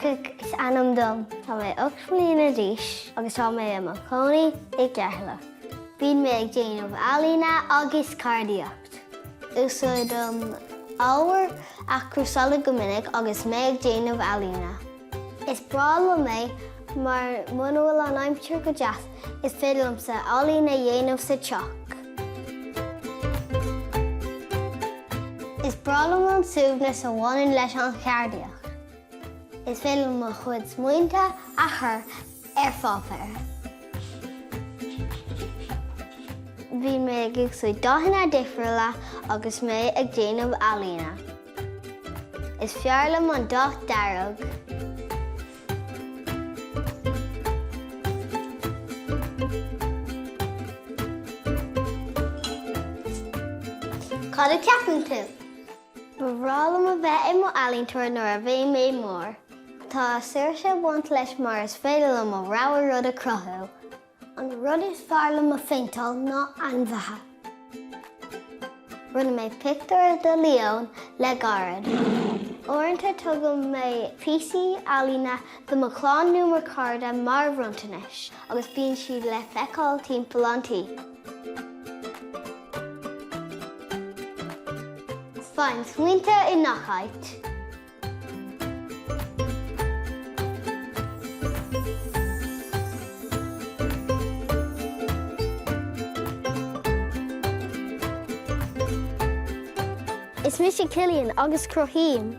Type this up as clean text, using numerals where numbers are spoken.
Búrcaigh is ainm dom. Tá mé 8 mbliana d'aois agus tá mé i mo chónaí i gCeatharlach. Bíonn mé ag déanamh ealaíne agus ceardaíocht. Úsáidim ábhair athchúrsála go minic agus mé ag déanamh ealaíne. Is breá liom é mar muna bhfuil an aimsir go deas is féidir liomsa ealaín a dhéanamh sa teach. Is breá liom an suaimhneas a bhaineann leis an cheardaíocht. Is féidir liom mo chuid smaointe a chur ar pháipéar. Bíonn mé ag úsáid dathanna difriúla agus mé ag déanamh ealaíne. Is fearr liom an dath dearg. Cad a cheapann tú? Ba bhreá liom a bheith i mo ealaíontóir nuair a bheidh mé mór. Tá saoirse ag baint leis mar is féidir liom mo rogha rud a chruthú. An rud is fearr liom a phéinteáil ná ainmhithe. Rinne mé pictiúr de leon le gairid. Uaireanta tugann mé píosaí ealaíne do mo chlann nó mo chairde mar bhronntanais agus bíonn siad le feiceáil timpeall an tí. Faigh smaointe i ngach áit. Is mise Cillian agus cruthaím.